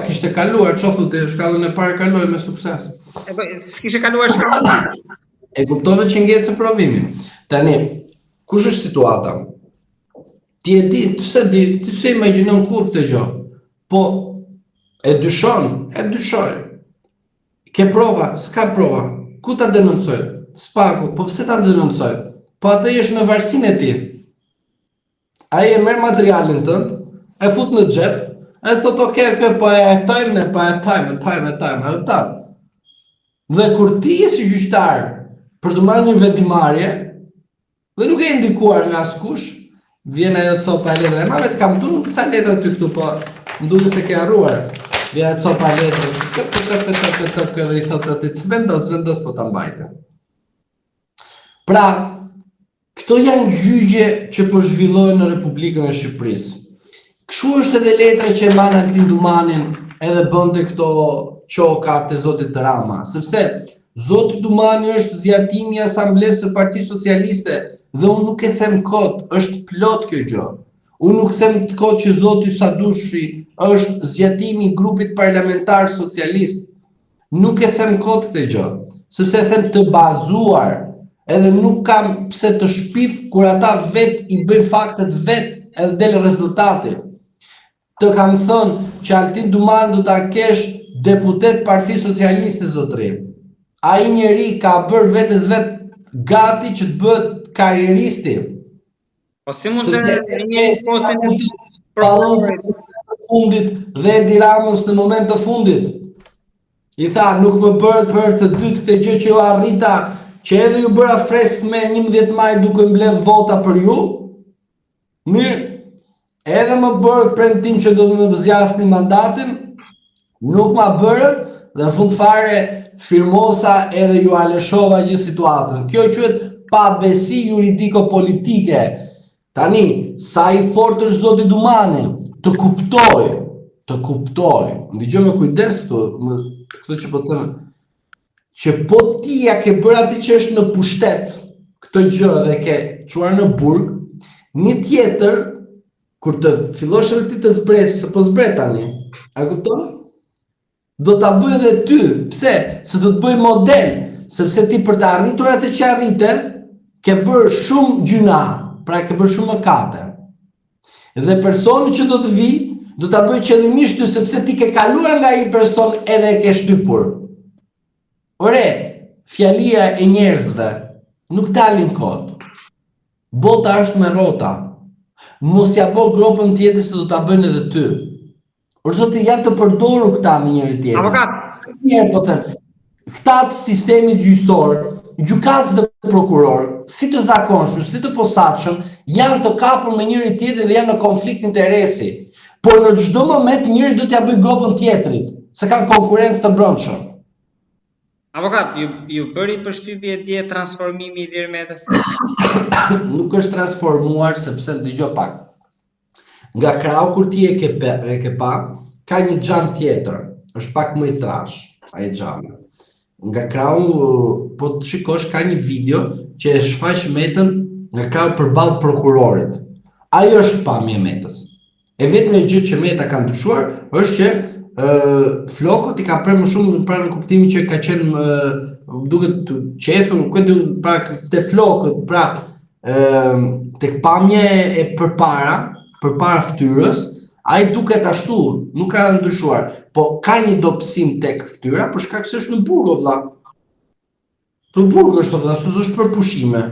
e kishte kaluar, ç'o thotë, shkallën e parë kaloi me sukses. E po, s'kishte kaluar shkallën. E kuptove që ngece provimin. Tani, kush është situata? Ti e di, ti s'e di, ti s'e imagjinon kurrë këtë gjë. Po e dyshon, e dyshoj. Ke prova, s'ka prova. Ku ta denoncoj? SPAK-u, po pse ta denoncoj? Po atë është në varësinë e tij. Ai e merr materialin tënd, e fut në xhep, e thot ok, ok, po e hetojmë ne, po e hetojmë, hetojmë, hetojmë, hetojmë. Dhe kur ti je si gjyqtar për të marrë një vendimmarrje dhe nuk e ndikuar nga askush, vjen ajo copa e letra. Ma vetë kam dhënë disa letra ty këtu, po më duket se ke harruar. Vjen ajo copa e letra, kë kë kë kë kë kë kë dhe i thotë aty, të vendos, vendos po ta mbajte. Pra, këto janë gjyqe që po zhvillohen në Republikën e Shqipërisë. Kështu është edhe letra që e mban Altin Dumanin edhe bënte këto qoka të Zotit Rama, sepse Zoti Dumani është zgjatimi i Asamblesë së Partisë Socialiste dhe unë nuk e them kot, është plot kjo gjë. Unë nuk them të kot që Zoti Sadushi është zgjatimi i grupit parlamentar socialist. Nuk e them kot këtë gjë, sepse e them të bazuar, edhe nuk kam pse të shpif kur ata vetë i bëjnë faktet vetë edhe del rezultati. Të kam thënë që Altin Duman do ta kesh deputet Partisë Socialiste zotëri. Ai njeri ka bërë vetes vet gati që të bëhet karrieristi. Po si mund të një postin e prokurorit të fundit dhe Edi Ramës në moment të fundit. I tha, nuk më bërët për të dytë këtë gjë që ju arrita, që edhe ju bëra fresk me 11 maj duke mbledh vota për ju. Mirë, edhe më bërët premtim që do të më zgjasni mandatin, nuk ma bërët dhe në fund fare firmosa edhe jua lëshova gjithë situatën. Kjo quhet pabesi juridiko-politike. Tani, sa i fort është zoti Dumani, të kuptoj, të kuptoj, ndëgjo me kujdes këtu, më, këtu që po të them, që po ti ja ke bërë atë që është në pushtet, këtë gjë dhe ke çuar në burg, një tjetër, kur të fillosh edhe ti të zbresë, se po zbret tani, a kupton? Do ta bëj edhe ty, pse? Se do të bëj model, sepse ti për të arritur atë që arrite, ke bërë shumë gjynah, pra ke bërë shumë mëkate. Dhe personi që do të vi, do ta bëj qëllimisht ty sepse ti ke kaluar nga ai person edhe e ke shtypur. Ore, fjalia e njerëzve nuk dalin kot. Bota është me rrota. Mos ja bo gropën tjetrit se do ta bëjnë edhe ty. Or zoti janë të përdorur këta me njëri tjetrin. Avokat. Mirë po them. Këta të sistemit gjyqësor, gjykatës dhe prokuror, si të zakonshëm, si të posaçëm, janë të kapur me njëri tjetrin dhe janë në konflikt interesi. Por në çdo moment njëri do t'ia bëjë gropën tjetrit, se kanë konkurrencë të brendshëm. Avokat, ju, ju bëri përshtypje dje transformimi i Ilir Metës? Nuk është transformuar sepse dëgjo pak. Nga krahu kur ti e ke pe, e ke pa, ka një xham tjetër, është pak më i trash ai xhami. Nga krahu po të shikosh ka një video që e shfaq Metën nga krahu përballë prokurorit. Ajo është pamja e Metës. E vetmja gjë që Meta ka ndryshuar është që ë flokët i ka prerë më shumë pra në kuptimin që ka qenë më duket qethur, ku di pra te flokët, pra ë tek pamja e përpara, përpara fytyrës, ai duket ashtu, nuk ka ndryshuar, po ka një dobësim tek fytyra për shkak se është në burg o vlla. Në burg është o vlla, s'është për pushime.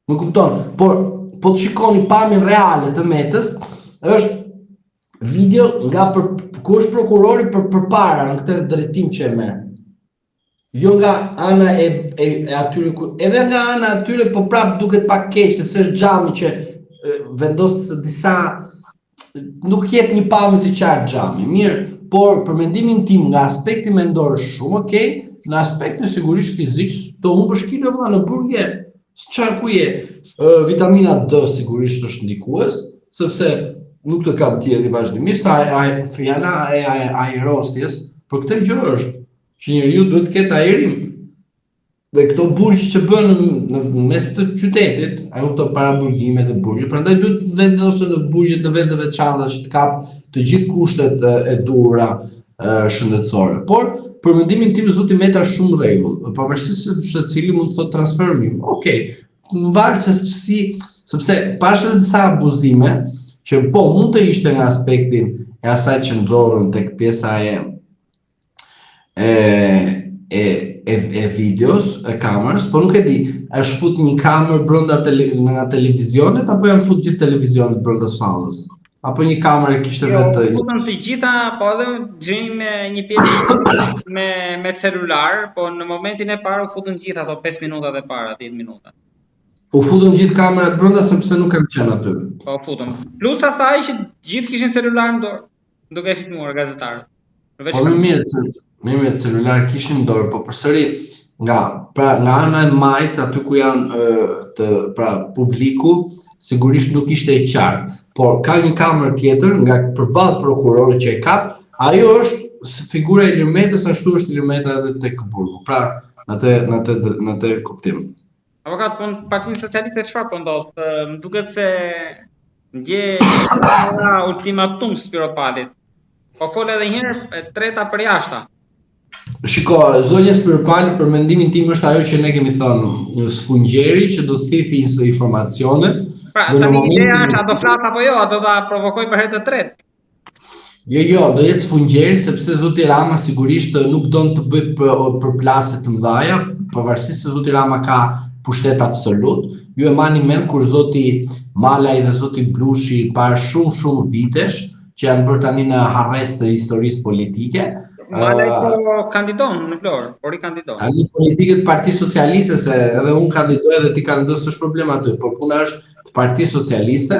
Më kupton? Por po të shikoni pamjen reale të Metës, është video nga për, ku është prokurori për përpara në këtë drejtim që e merr. Jo nga ana e, e, e atyre ku edhe nga ana e atyre po prap duket pak keq sepse është xhami që vendos disa nuk jep një pamje të qartë xhami. Mirë, por për mendimin tim nga aspekti mendor është shumë okay, në aspektin sigurisht fizik do humbësh kilo vlla në burg je. Çfarë ku je? Vitamina D sigurisht është ndikues, sepse nuk të kap dielli vazhdimisht, sa e, fjala e ajrosjes, për këtë gjë është që njeriu duhet të ketë ajrim. Dhe këto burgje që bën në, në mes të qytetit, a kupton paraburgime dhe burgje, prandaj duhet të vendosen në burgjet në vende të veçanta që të kap. të gjithë kushtet e duhura shëndetësore. Por për mendimin tim zoti Meta është shumë në rregull, pavarësisht se secili mund të thotë transformim. Okej, okay, varet se si, sepse pashë edhe disa abuzime që po mund të ishte nga aspekti e asaj që nxorën tek pjesa e e e e, e videos, e kamerës, po nuk e di, është fut një kamerë brenda tele, nga televizionet apo janë fut gjithë televizionet brenda sallës? Apo një kamerë kishte jo, vetë futën të gjitha, po edhe gjejmë me një pjesë me me celular, po në momentin e parë u futën gjithë ato 5 minutat e para, 10 minuta. U futën gjithë kamerat brenda sepse nuk kam qenë aty. Po u futën. Plus asaj që gjithë kishin celular në dorë, duke e filmuar gazetarët. Përveç po më mirë, më mirë celular kishin në dorë, po përsëri nga pra nga ana e majtë aty ku janë të pra publiku sigurisht nuk ishte e qartë, por ka një kamerë tjetër nga përballë prokurorit që e kap, ajo është figura e Ilir Metës, ashtu është Ilir Meta edhe tek burgu. Pra, në atë në atë në atë kuptim. Avokat, po në Partinë Socialiste çfarë po ndodh? Më duket se dje i ra ultimatum Spiropalit. Po fol edhe një herë e treta përjashta. Shiko, zonja Spiropali për mendimin tim është ajo që ne kemi thënë, sfungjeri që do të thithi informacionet. Pra, tani ideja është a do flasë apo jo, a do ta provokojë për herë të tretë. Jo, jo, do jetë sfungjeri sepse zoti Rama sigurisht nuk don të bëjë për, përplasje të mëdha, pavarësisht se zoti Rama ka pushtet absolut. Ju e mani mend kur zoti Malaj dhe zoti Blushi para shumë shumë vitesh që janë bërë tani në harresë të historisë politike, Malaj po kandidon në Vlorë, po rikandidon. Tani politikë të Partisë Socialiste se edhe unë kandidoj edhe ti kandidon, s'është problem aty, por puna është të Partisë Socialiste,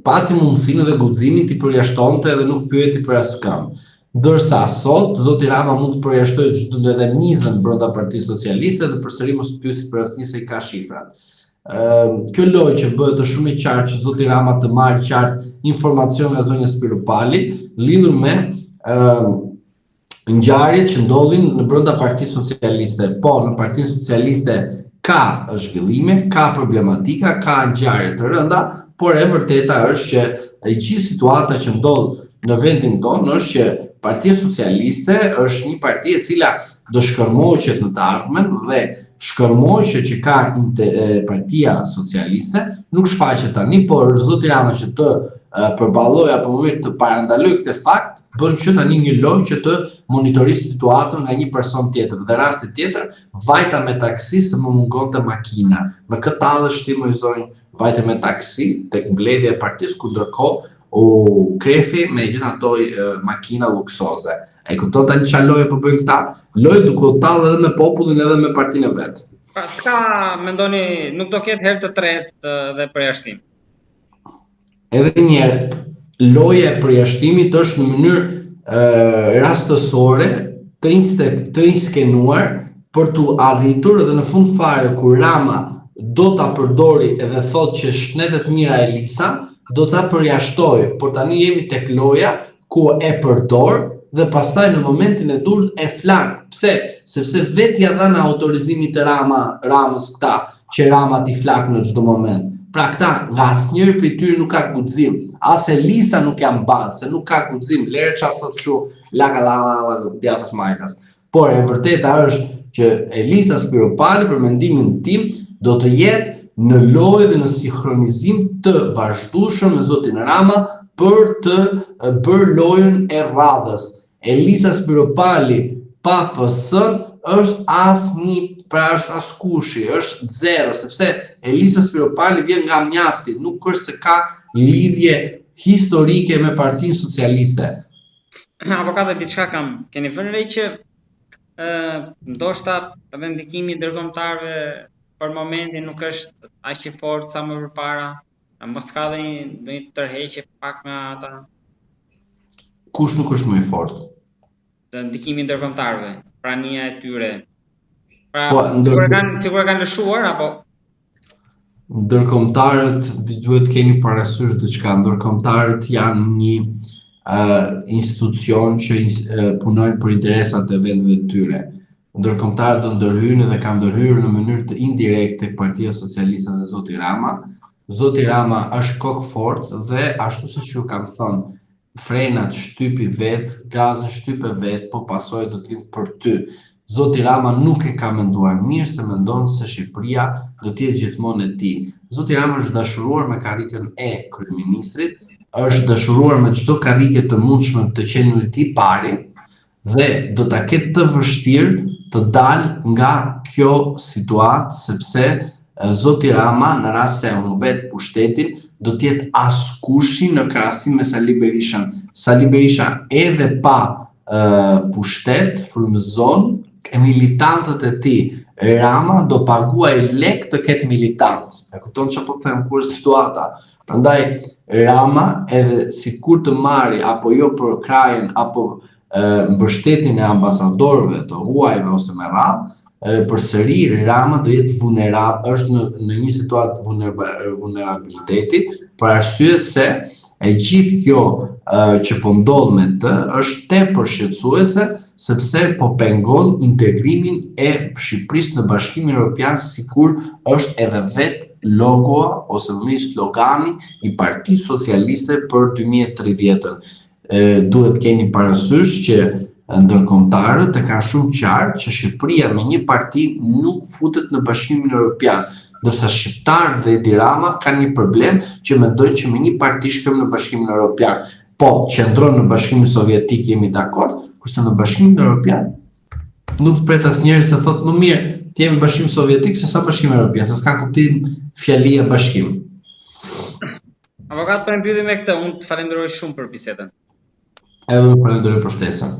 pati mundësinë dhe guximin t'i përjashtonte edhe nuk pyeti për askënd. Ndërsa sot zoti Rama mund të përjashtojë çdo edhe mizën brenda Partisë Socialiste dhe përsëri mos të pyesi për asnjë se i ka shifrat. Ëm kjo lojë që bëhet është shumë e qartë që zoti Rama të marrë qartë informacion nga zonja Spiropali lidhur me ëm ngjarjet që ndodhin në brenda Partisë Socialiste. Po, në Partinë Socialiste ka zhvillime, ka problematika, ka ngjarje të rënda, por e vërteta është që e gjithë situata që ndodh në vendin tonë është që Partia Socialiste është një parti e cila do shkërmoqet në të ardhmen dhe shkërmoqja që ka Partia Socialiste nuk shfaqet tani, por zoti Rama që të përballojë apo më mirë të parandalojë këtë fakt, bën që tani një lojë që të monitorisë situatën nga një person tjetër. Dhe rasti tjetër, vajta me taksi se më mungonte makina. Me kë tallesh ti moj zonjë, vajte me taksi tek mbledhja e partisë ku ndërkohë u krefi me gjithë ato makina luksoze. E kupton tani çfarë loje po bëjnë këta? Lojë duke u tallë edhe me popullin edhe me partinë e vet. Pra s'ka, mendoni, nuk do ketë herë të tretë dhe përjashtim. Edhe një herë, loja e përjashtimit është në mënyrë rastësore të inste, të inskenuar për t'u arritur dhe në fund fare kur Rama do ta përdori edhe thotë që shnetet mira Elisa, do ta përjashtojë, por tani jemi tek loja ku e përdor dhe pastaj në momentin e duhur e flak. Pse? Sepse vetë ia dhanë autorizimit të Rama, Ramës këta, që Rama t'i flak në çdo moment. Pra këta, nga asnjëri prej tyre nuk ka guxim, as Elisa nuk ia mban, se nuk ka guxim, lere ça thotë kështu, laka la la la djathtas majtas. Por e vërteta është që Elisa Spiropali për mendimin tim do të jetë në lojë dhe në sinkronizim të vazhdueshëm me zotin Rama për të bërë lojën e radhës. Elisa Spiropali pa PS-n është asnjë, pra është askushi, është zero, sepse Elisa Spiropali vjen nga mjafti, nuk është se ka lidhje historike me Partinë Socialiste. Avokat, diçka kam, keni vënë re që ë ndoshta edhe ndikimi i ndërkombëtarëve për momentin nuk është aq i fortë sa më përpara. A mos ka dhe një, një tërheqje pak nga ata? Kush nuk është më i fortë? Dhe ndikimi i ndërkombëtarëve, prania e tyre. Pra, po, ndër... sikur e kanë, sikur e kanë lëshuar apo Ndërkombëtarët duhet të keni parasysh diçka, ndërkombëtarët janë një uh, institucion që uh, punojnë për interesat e vendeve të tyre. Ndërkombëtarët do ndërhyjnë dhe kanë ndërhyrë në mënyrë të indirekte tek Partia Socialiste dhe zoti Rama. Zoti Rama është kokëfortë dhe ashtu siç ju kam thënë, frenat shtypi vetë, gazin shtype vetë, po pasojat do të vinë për ty. Zoti Rama nuk e ka menduar mirë se mendon se Shqipëria do të jetë gjithmonë e tij. Zoti Rama është dashuruar me karrikën e kryeministrit, është dashuruar me çdo karrike të mundshme të qenurit i pari dhe do ta ketë të vështirë të dalë nga kjo situatë sepse Zoti Rama në rast se humbet pushtetin do të jetë askushi në krahasim me Sali Berishën. Sali Berisha edhe pa pushtet frymëzon militantët e tij. Rama do paguajë lek të ketë militant. E kupton çfarë po them ku është situata? Prandaj Rama edhe sikur të marri apo jo përkrahjen apo mbështetjen e ambasadorëve të huajve ose me radhë, përsëri Rama do jetë vulnerab, është në në një situatë vulnerabiliteti, për arsye se e gjithë kjo që po ndodh me të është tepër shqetësuese sepse po pengon integrimin e Shqipërisë në Bashkimin Evropian sikur është edhe vetë logoa ose më mirë slogani i Partisë Socialiste për 2030-ën. Duhet të keni parasysh që ndërkombëtarët e kanë shumë qartë që Shqipëria me një parti nuk futet në Bashkimin Evropian, ndërsa shqiptarët dhe Edi Rama kanë një problem që mendojnë që me një parti shkojmë në Bashkimin Evropian. Po, qëndron në Bashkimin Sovjetik jemi dakord, kurse në Bashkimin Evropian nuk të pret asnjeri se thotë më mirë të jemi Bashkim Sovjetik se sa Bashkim Evropian, se s'ka kuptim fjalia bashkim. Avokat, po e mbyllim me këtë, unë të falenderoj shumë për bisedën. Edhe unë falenderoj për ftesën.